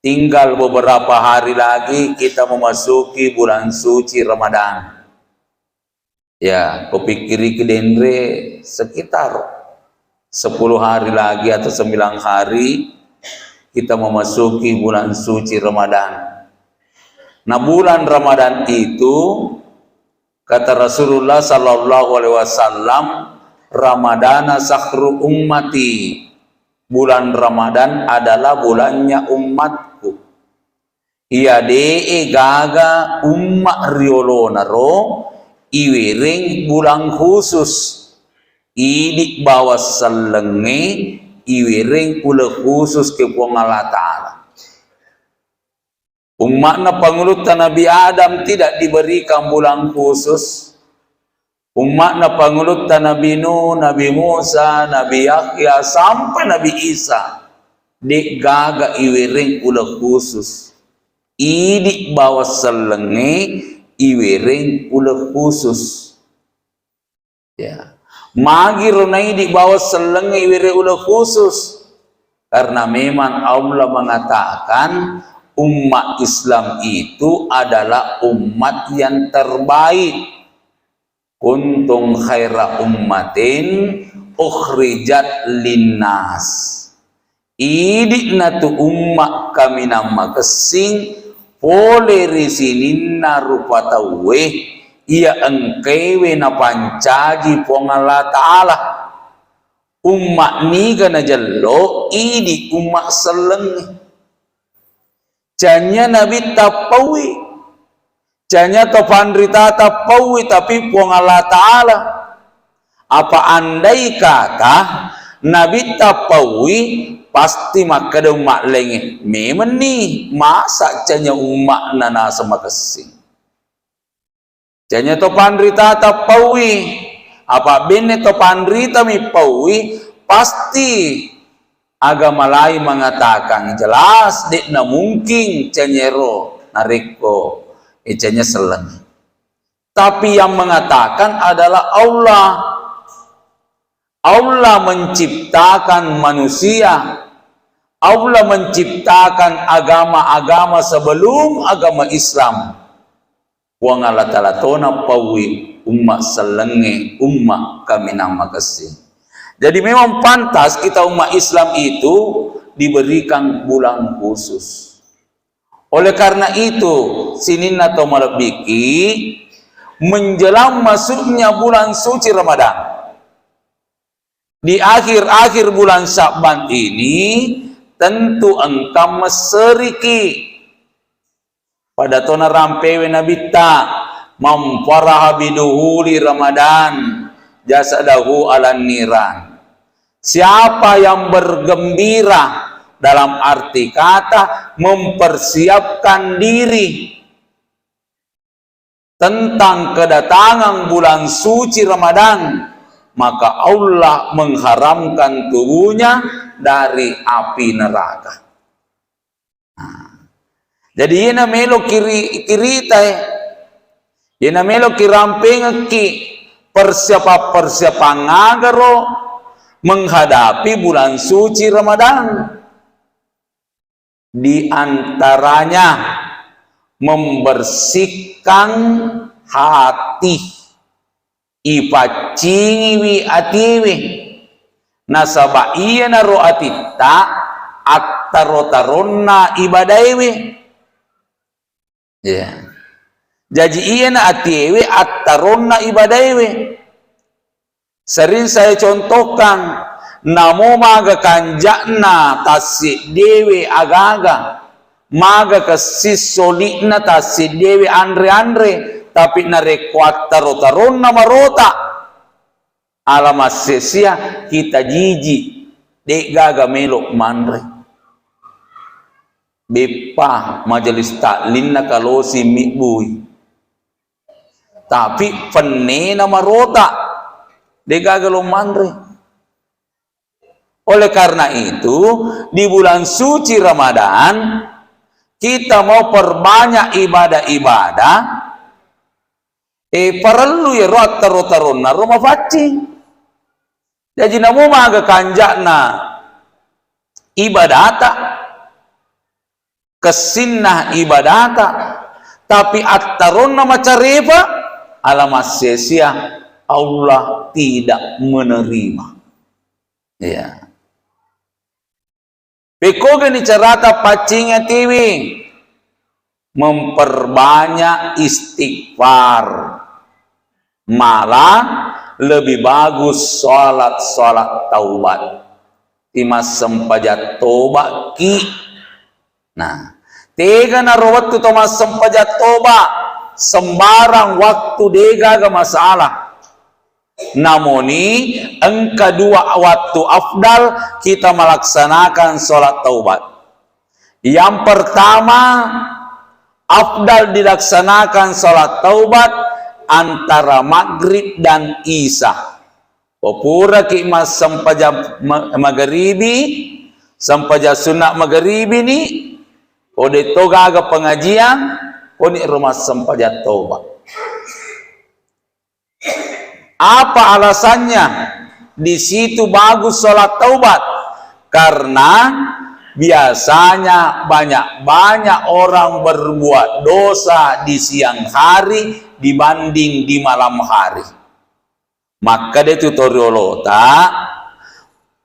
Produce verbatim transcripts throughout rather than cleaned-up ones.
Tinggal beberapa hari lagi kita memasuki bulan suci Ramadan. Ya, kupikkiriki denre sekitar sepuluh hari lagi atau sembilan hari kita memasuki bulan suci Ramadan. Nah, bulan Ramadan itu, kata Rasulullah sallallahu alaihi wasallam, "Ramadana sahru ummati." Bulan Ramadan adalah bulannya umatku. Iya de'e gaga umma riolonaro iwereng bulan khusus. Idi bawang sellengnge iwereng uleng khusus ke Puang Allah Ta'ala. Umma'na pangulutta Nabi Adam tidak diberikan bulan khusus. Umma'na pangulutta Nabi Nuh, Nabi Musa, Nabi Yahya, sampai Nabi Isa, de'gaga iwereng uleng khusus. Idi bawang sellengnge iwereng uleng khusus. Ya. Magiro naidi bawang sellengnge iwereng uleng khusus. Karena memang Allah mengatakan umat Islam itu adalah umat yang terbaik. "Kuntum khaira ummatin ukhrijat linnas." Idi'na tu umma kaminang makessing pole ri sininna rupa tauwe iya engkaewe napancaji Puang Allah Ta'ala. Umma niga najello? Idi umma sellengnge. Canya Nabitta paui. Canya to panritata paui, tapi Puang Allah Ta'ala. Apa andai kata Nabitta paui, pasti makkeda umma laingnge, "Memenni, masa canya umma'na naseng makessing?" Canya to panritata paui, apa benne to panritami paui, pasti agama lain mengatakan jelas de'na mungkin canyero narekko, eh, canya sellengnge. Tapi yang mengatakan adalah Allah. Allah menciptakan manusia. Allah menciptakan agama-agama sebelum agama Islam. Puang Allah Ta'ala tona paui umma sellengnge, umma kaminang makessing. Jadi memang pantas kita umat Islam itu diberikan bulan khusus. Oleh karena itu, sininna tau malebbiki, menjelang masuknya bulan suci Ramadan, di akhir-akhir bulan Sya'ban ini, tentu engka messeriki. Pada tona rampewe Nabitta, "Man faraha biduhuli Ramadan, jasadahu alan niran." Siapa yang bergembira, dalam arti kata, mempersiapkan diri tentang kedatangan bulan suci Ramadan, maka Allah mengharamkan tubuhnya dari api neraka. Nah, jadi iyena melo kiri-, kiritae, iyena melo kirampengekki persiapan-persiapan agaro menghadapi bulan suci Ramadan. Di antaranya membersihkan hati, ipaccingiwi atiwe, nasaba iyanaro atitta attaro-taronna ibadaewe. Ya. Jaji iyana atiewe attaronna ibadaewe. Sering saya contohkan, namo maga kanja'na tassiddewe agaga, maga kessing soli'na tassiddewe anre-anre, tapi narekko attaro-taronna marota, ala massesia kita jiji, de'gaga melo manre. Beppa majelis taklimna kalosi mibbui. Tapi pennena marota, de'gaga lo manre. Oleh karena itu, di bulan suci Ramadan, kita mau perbanyak ibadah-ibadah, eh, parellu iyaro attaro-taronna ro mafaccing. Jaji namo maga kanja'na ibadata, kessinna ibadata, tapi attaronna macarepa, ala massia-sia, Allah tidak menerima. Iya. Pekkogani carata paccing atiwi? Memperbanyak istighfar. Malah lebih bagus salat-salat taubat. Timassempajang tobakki. Nah, tega naro wettu to massempajang toba, sembarang waktu degaga masalah. Namoni engka dua waktu afdal kita melaksanakan salat taubat. Yang pertama, afdal dilaksanakan salat taubat antara maghrib dan isya. Popuraki massempajang ma-, magaribi, sempajang sunna magaribi ni, ko de to gaga pengajian, koni ro massempajang toba. Apa alasannya di situ bagus salat taubat? Karena biasanya banyak-banyak orang berbuat dosa di siang hari dibanding di malam hari. Makkeda tu toriolota,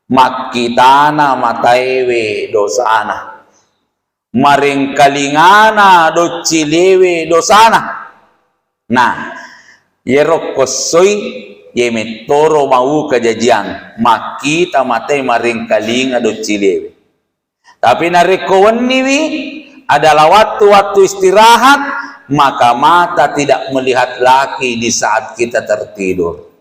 makkitana mataewe dosana. Marengkalingana doccilewe dosana. Nah, yero kossoi, ye mettoro mau kajajiang, makkita matae marengkalinga doccilewe. Tapi narekko wenniwi adalah waktu-waktu istirahat, maka mata tidak melihat lagi di saat kita tertidur.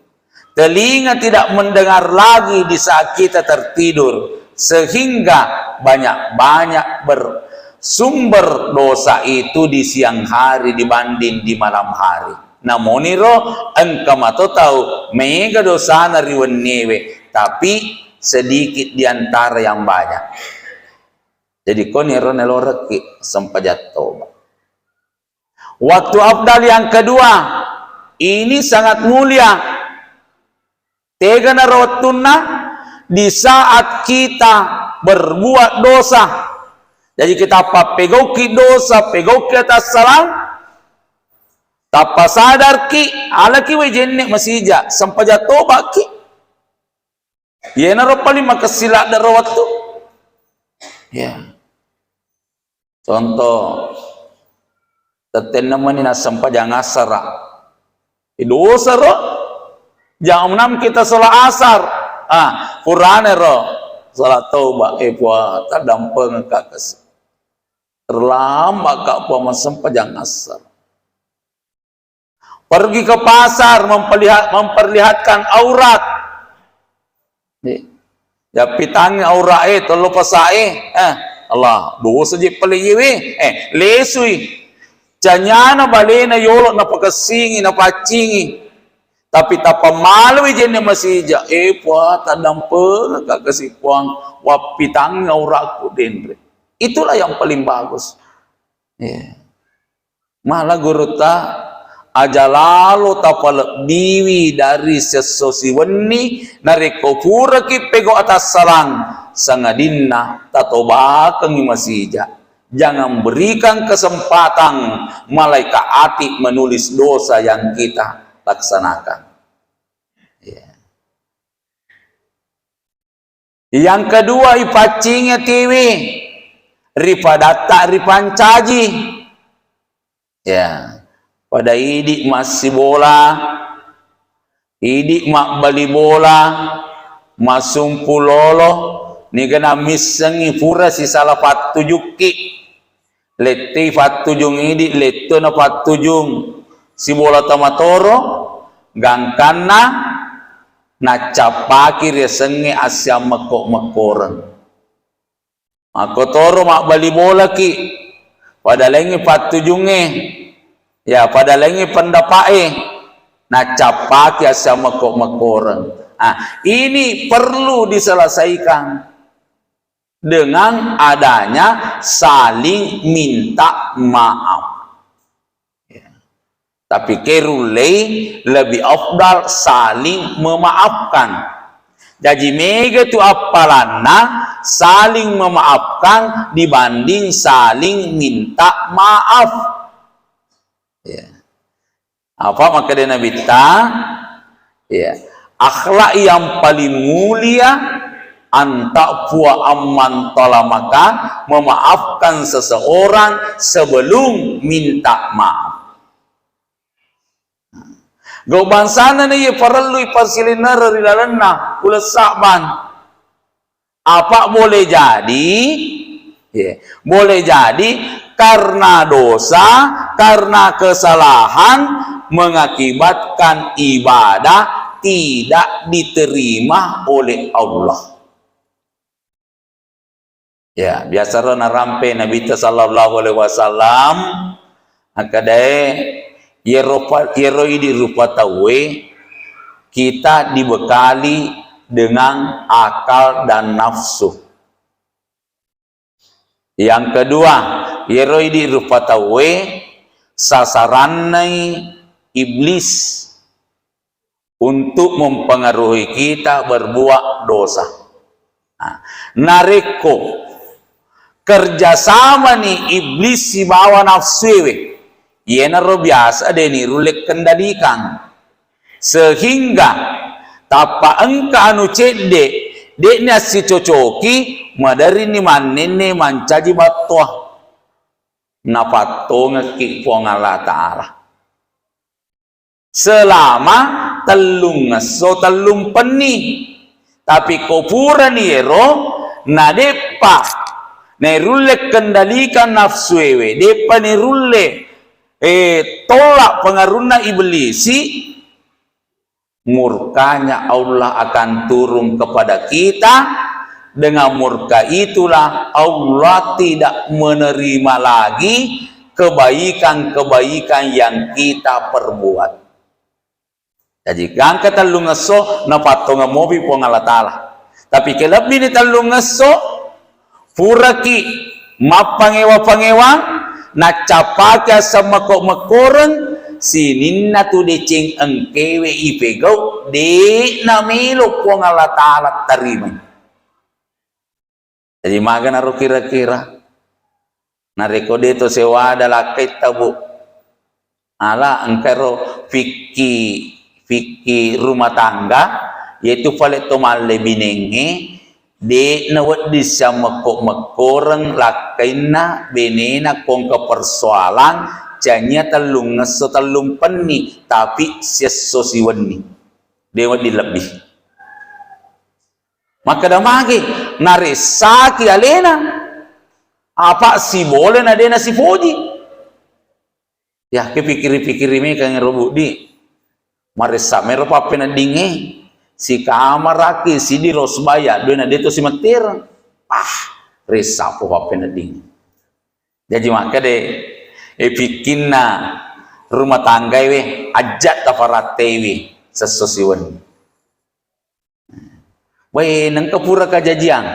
Telinga tidak mendengar lagi di saat kita tertidur, sehingga banyak-banyak bersumber dosa itu di siang hari dibanding di malam hari. Namoniro engka mato tau mega dosana ri wenniewe, tapi sedikit di antara yang banyak. Jadi koniro nelorekki sempajang toba. Waktu afdal yang kedua, ini sangat mulia. Tegana ro wettunna di saat kita berbuat dosa. Jadi kita pappegauki dosa, pegauki atassalang, tappa sadarki, alaki wae jenne masija, sempajang tobakki. Yenaro paling makessing ladde ro wettu. Ya. Contoh, tettenna meni nassempajang assara. Eh, dosa ro. Jam enam kita sholat asar. Ah, purane ro. Sholat taubat. Eh, puah, tadampengekka kasi. Terlambat ka puang massempajang assara. Pergi ke pasar memperlihat-, memperlihatkan aurat. Nih. Yappitangngi aura'e, tello pasae. Eh, Allah, dosa je pale iyewe. Eh, lesui. Canyana balena yolo napakessingi, napaccingi. Tapi tappa malai jenne masija. Eh, puang, tadampengekka kasi puang, wappitangngi aurakku denre. Itulah yang paling bagus. Iya. Mala gurutta, aja lalo tapalebbiwi dari siesso siwenni, narekko puraki pegau atassalang, sangadinna tatobakengngi masija. Jangan berikan kesempatan malaikat ati menulis dosa yang kita laksanakan. Ya. Yang kedua, ipaccingi atiwi ri padatta ripancaji. Ya, pada idi massibola, idi mabbali bola, masumpu lolo, nigana missengi pura sisala pattujukki. Lettei fattujung idi, letto na fattujung sibola tamatoro, gangkanna naccappaki riasengnge assiammekko-mekkoreng. Makkotoro mabbali bolaki, pada laingngi fattujungnge, ya, pada laingngi pendapa'e, naccappaki assiammekko-mekkoreng. Ah, ini perlu diselesaikan dengan adanya saling minta maaf. Ya. Tapi kerullei lebih afdal saling memaafkan. Jaji mega tu appalanna saling memaafkan dibanding saling minta maaf. Ya. Apa makkeda Nabitta? Ya. Akhlak yang paling mulia, anta fua amman talamaka, memaafkan seseorang sebelum minta maaf. Gau bangsana na iya parellui pasilennereng ri lalenna uleng Sa'ban. Apa boleh jadi, ya, boleh jadi karena dosa, karena kesalahan mengakibatkan ibadah tidak diterima oleh Allah. Ya, biasa ro narampe Nabitta sallallahu alaihi wasallam, akadae, yero pa-, yero idi rupa tauwe, kita dibekali dengan akal dan nafsu. Yang kedua, yero idi rupa tauwe, sasarannai iblis untuk mempengaruhi kita berbuat dosa. Nah, narekko kerjasamani iblis sibawa nafsuewe, iyanaro biasa de nirulle kendalikan. Sehingga tappa engka anu cedde, de'ni assicocoki, maderini mannenne mancaji battoa. Napattongekki Puang Allah Ta'ala. Selama tellung esso tellung penni. Tapi ko purani ero, na de'pa nairulle kendalikan nafsuewe, de'pa nirulle, eh, tolak pengaruhna iblisi, murkanya Allah akan turun kepada kita. Dengan murka itulah Allah tidak menerima lagi kebaikan-kebaikan yang kita perbuat. Jaji, gangka tellung esso, napattongeng mopi Puang Allah Ta'ala. Tapi ke lebbini tellung esso, puraki mappangewa-pangewang, naccappaki aseng mekko-mekkoreng, sininna tu deceng engkewe ipegau, de'na melo Puang Allah Ta'ala tarimai. Jadi, maganaro kira-kira. Narekko de to sewada lakkaitta, Bu. Ala engka ro fikki, fikki rumah tangga, yaitu pale to malle binengnge, de nawedding siammekko-mekkoreng lakkainna benena kongka persoalan, cania tellung esso tellung penni, tapi siesso siwenni. De wedding lebbi. Makkeda magi, naressaki alena, apa sibolena de nasipoji. Ya, ke pikiri-pikiri mekang ero, Budi. Maressa mero pappeneddingnge, sikamaraki, siddi rosbaya, dena de to simettereng. Ah, ressa po pappeneddingnge. Jaji makkeda, eh, fikkinna rumah tanggaewe, ajja taparattewi, sesso siwenni. Wai, nengka pura kajajiang.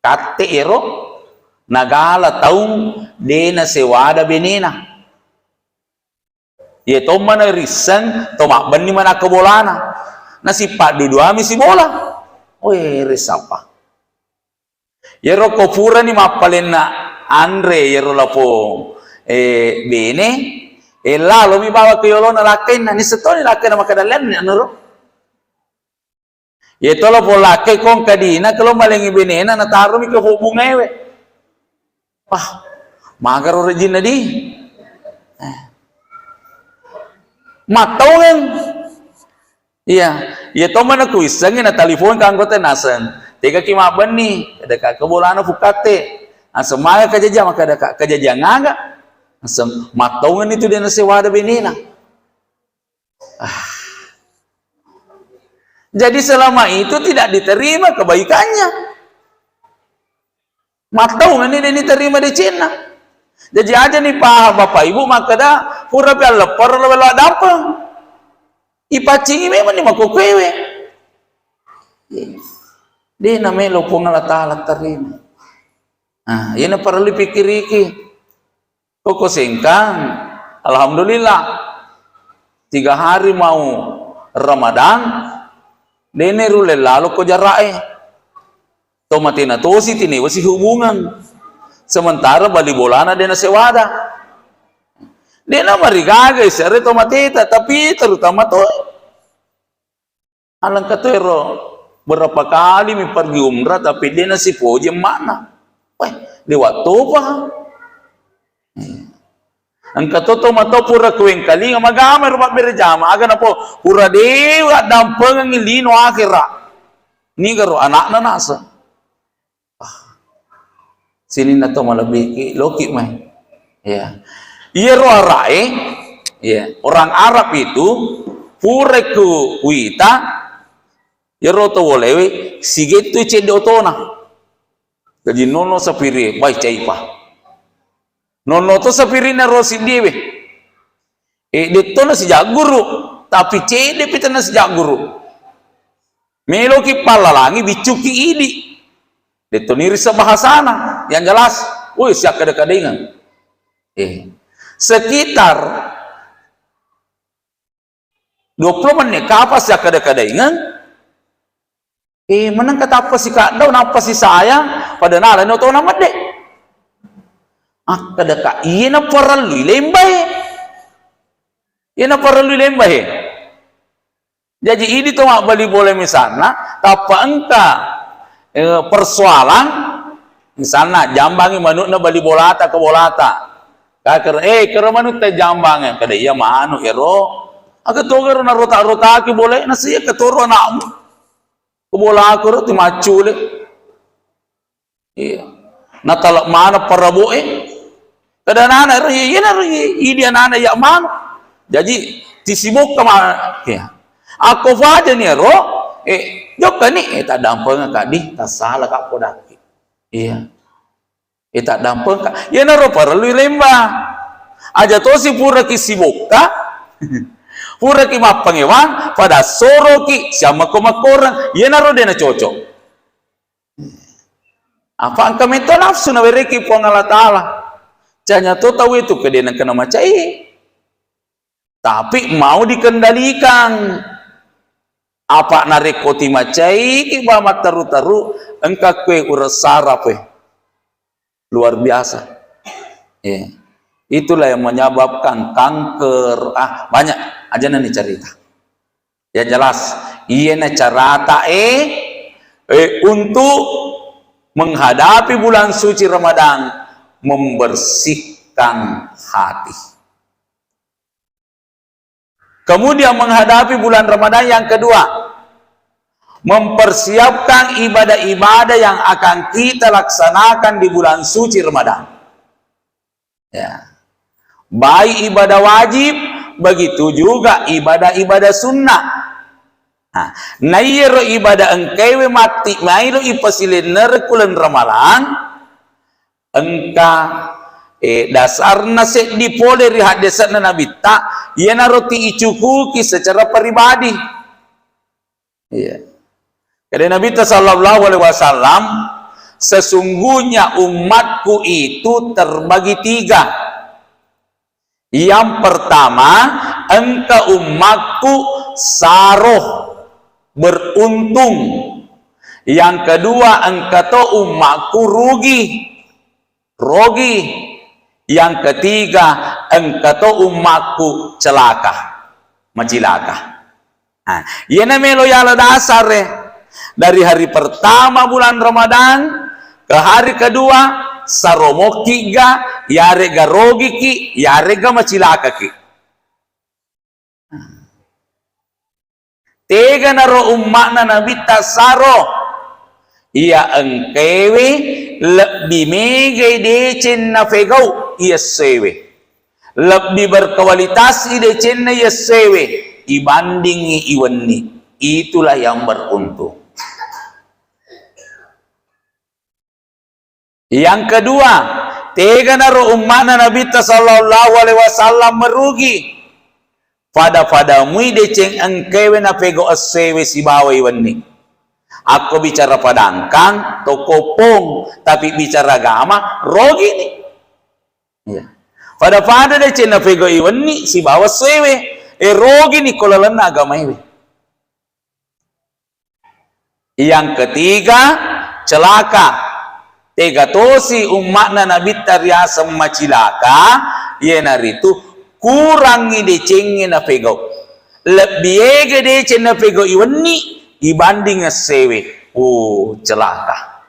Katte ero, nagala taung de nasewada benena. Ye tomma narisseng, to mabbenni manakko bolana. Nasippadduduami sibola. Weh, resapa. Yero ko purani mappalenna anre yero lapong, eh, bene, eh, lalomi bawa ke yolona lakkainna, nisseng toni lakkainna makkeda, "Lenni anuro." Ye to lapong lakkai kong kadina, kelo malengi benena, nataromi ke bungaewe. Wah, magaro rejinna di. Eh. Mattaungeng. Iya, iya tomma nakuissengngi natalipong ka anggota naseng. Tegaki mabbenni, deka ke bolana fukatte. Naseng maga kajajiang, maka deka kajajiang aga. Naseng mattaungenni tu de nasewada benena. Ah. Jadi selama itu tidak diterima kebaikannya. Mattaungenni de niterima decenna. Jaji aja ni paham Bapak Ibu makkeda purapi allepparo lo welo addampeng. Ipaccingi memang ni makkokkoewe. De namelo Puang Allah Ta'ala terima. Nah, iyana parellu pikiriki. Koko sengkang, alhamdulillah. Tiga hari mau Ramadan, Dene rulle lalo ko jara'e. To matena tosi tinewa sihubungeng. Sementara bali bolana dena sewada. Dena marigaga isere to mateta, tapi terutama to. Alangka to ero berapa kali mi pergi umrah tapi dena sipoji emakna. Weh, lewat topa. Engka to to mato pura kuwengkalinga magama ro mabbere jama, aga napo pura dewa dampengengi lino akhera. Niga ro anakna nasa. Ah, sininna to malebbiki loki mai. Ya. Iyaro arae, ya, orang Arab itu pura ku wita, iyaro to wolewe sigettu cedde otona. Jadi nono sapiri, bai caipa. Nonno to sapirina ro siddiewe. E, detto na sijagguru, tapi cedde pita na sijagguru. Meloki pallalangi biccuki idi. Detto ni risa bahasana, yang jelas, woi, siakkada-kadaingeng. Eh, sekitar dua puluh menit kapang siakkada-kadaingeng. Eh, meneng katappa sikaddau, nappa sisayang, pada nalani otona medde. Akkadaka, iye naparellui lembae. Iye naparellui lembae. Jaji, idi to mabbali bola misalna, tappa engka, eh, persoalan, misalna jambangi manukna bali bolata ke bolata. Kaker, eh, kero manutta jambang, kada iya manuk ero. Aga togaro narota-rotaki bolana, sia ketoro anakmu. Ko bolaku ro timaccule. Iya. Natalek maneng parabo'e. Kada anana ro, iya, iyanaro, iya, idi anana iya manuk. Jaji, tisibokka ma-, iya. Akko fajani ero, eh, jokkani, eh, taddampengeng kadi, tassala ka podakki. Iya. Eh, taddampengeng ka. Iyanaro parellui lemba. Aja tosi puraki sibokka, puraki mappangewang, pada soroki, siammako makkoreng. Iyanaro de nacocok. Apa engka metto nafsu nawereki Puang Allah Ta'ala. Canya to tau itu kede nengka namacai. Tapi mau dikendalikan. Apa narekko timacaiki ba matteru-teru, engka kue uressara kue. Luar biasa. Eh, itulah yang menyebabkan kanker. Ah, banyak. Aja nani cerita. Yang jelas, iyena carata e, eh, untuk menghadapi bulan suci Ramadan, membersihkan hati. Kemudian menghadapi bulan Ramadan yang kedua, mempersiapkan ibadah-ibadah yang akan kita laksanakan di bulan suci Ramadan. Ya. Baik ibadah wajib, begitu juga ibadah-ibadah sunnah. Nah, naiyaro ibadah engkaiwe matti maelo ipasilennereng uleng Ramalang, engka, eh, dasarna seddi pole ri haddese'na Nabitta, iyanaro ti icukuki secara pribadi. Iya. Kata Nabi sallallahu alaihi wasallam, "Sesungguhnya umatku itu terbagi tiga. Yang pertama, engka umatku saroh, beruntung. Yang kedua, engka to umatku rugi." Rogi. Yang ketiga, engka to ummakku celaka, macilaka. Nah, iyana melo yala dasare dari hari pertama bulan Ramadan ke hari kedua, saromokkiga, yarega rogiki, yarega macilakaki. Teganaro umma'na Nabitta saro, iya engkaewe lebbi megai deceng napegau i essoewe, lebbi berkualitas i decenna i essoewe ibandingi i wenni. Itulah yang beruntung. Yang kedua, teganaro umma'na Nabitta sallallahu alaihi wasallam merugi. Pada-pada mui deceng engkaewe napegau essoewe sibawa i wenni. Akko bicara padangkang, toko pong, tapi bicara agama, rogini. Iya. Pada-pada deceng napegau i wenni sibawa essoewe, e rogini ko lalenna agamaewe. Yang ketiga, celaka. Tega tosi umma'na Nabitta riaseng macilaka, iyanaritu kurangngi decengnge napegau. Lebbi ega deceng napegau iwenni ibanding essewe. Oh, celaka.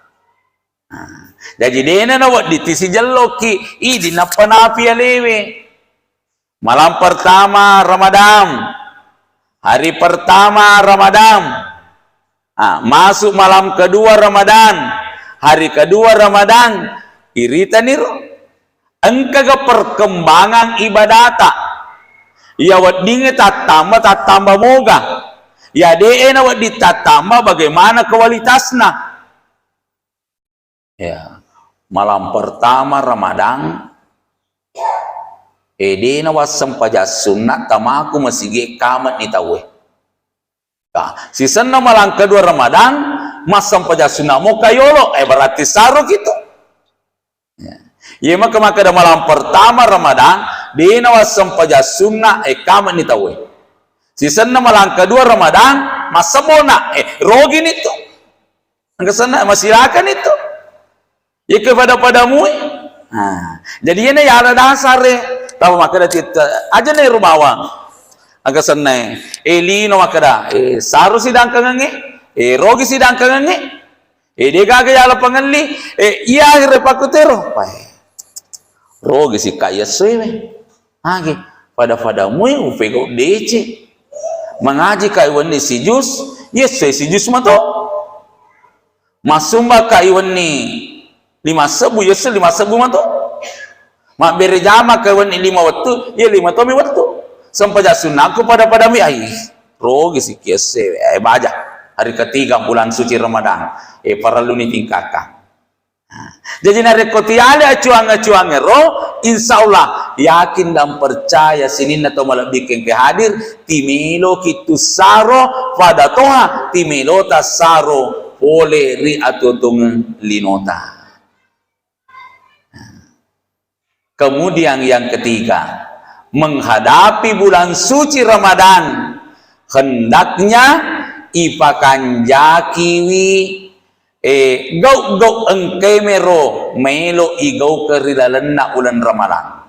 Nah, jaji dena nawedding tisijelloki, idi nappa napi alewe. Malam pertama Ramadan, hari pertama Ramadan, ah, masuk malam kedua Ramadan, hari kedua Ramadan, iritaniro. Engkaga perkembangan ibadata? Iya weddingnge tattamba, tattamba moga. Iya de'e nawedding tattamba, bagaimana kualitasna? Ya, malam pertama Ramadan, eh, de'na wassempajang sunna, tamaku masigi, kametni tauwe. Nah, sisenna malam kedua Ramadan, massempajang sunna moka yolo, eh, berarti saroki tu. Ya. Iya maka makkeda malam pertama Ramadan, de'na wassempajang sunna, eh, kametni tauwe. Sisenna malam kedua Ramadan, massebona, eh, rogini tu. Engka senna, masilakani tu. Iyake pada-pada mui. Nah, jadi iyana yala dasare. Tau makkeda titta, aja na ero bawang. Engka senna, eh, lino makkeda, eh, saro sidangkangengnge, eh, rogi sidangkangengnge. Eh, de gaga yala pangelli, eh, iya akhirnya pakutero. Wah. Rogi sikka iya sewe. Age, pada-pada mui upegau dece. Mangaji ka iwenni sijus, iya sewe sijus mato. Massumba ka iwenni lima sebbu, iya sewe lima sebbu mato. Mabbere jama ka iwenni lima wettu, iya lima tomi wettu. Sempajang sunnaku pada-pada mui, ai, rogi sikki essewe, ai, baja. Hari ketiga bulan suci Ramadan, eh, parelluni tingkatkan. Nah, jaji narekko tiale acuang-acuangngero, insya Allah yakin dan percaya sininna tau malebbi engka hadir, timeloki tussaro pada toha, timelota saro pole ri atuo-tuongeng linota. Kemudian yang ketiga, menghadapi bulan suci Ramadan, hendaknya ipakanjakiwi, eh, gau-gau engkae mero melo igaukeng ri lalenna uleng Ramalang.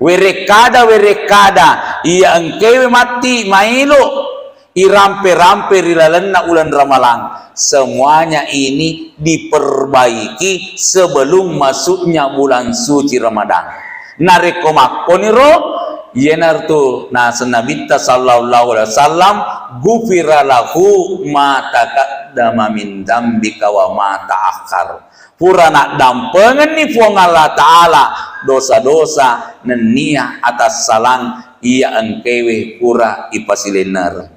Werekkada-werekkada iya engkaewe matti maelo irampe-rampe ri lalenna uleng Ramalang, semuanya ini diperbaiki sebelum masuknya bulan suci Ramadan. Narekko makkoniro, iyanaritu naseng Nabitta sallallahu alaihi wasallam, "Ghufira lahu ma taqaddama min dzambika wa ma ta'akhkhar." Pura naddampengenni Puang Allah Ta'ala dosa-dosa nennia atassalang iya engkaewe pura ipasilennereng.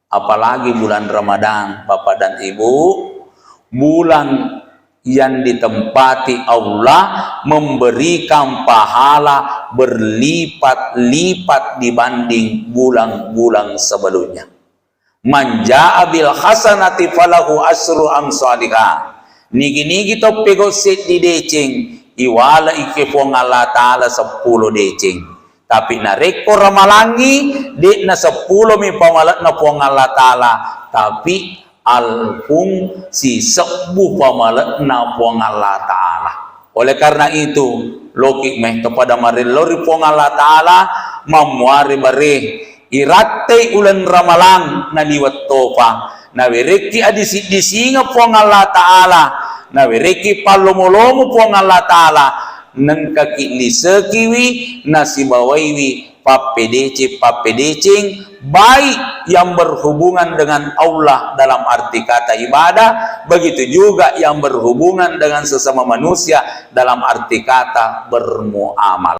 Apalagi bulan Ramadan, Bapak dan Ibu, bulan yang ditempati Allah memberikan pahala berlipat-lipat dibanding bulan-bulan sebelumnya. "Man jaa bil hasanati falahu asru amsaliha." Nigi-nigi to pegau seddi deceng, iwale'i ke Puang Allah Ta'ala seppulo deceng. Tapi narekko ramalangngi, de'na seppulo mi pamale'na Puang Allah Ta'ala, tapi alfung, sisebbu pamale'na Puang Allah Ta'ala. Oleh karena itu, loki metto pada marello ri Puang Allah Ta'ala, mammuare bare, irattei uleng Ramalang naliwettopa, nawerekki adisi-disingeng Puang Allah Ta'ala, nawerekki pallomo-lomo Puang Allah Ta'ala, nengkaki lisekiwi nasibawaiwi pappedece-pappedeceng, baik yang berhubungan dengan Allah dalam arti kata ibadah, begitu juga yang berhubungan dengan sesama manusia dalam arti kata bermuamalah.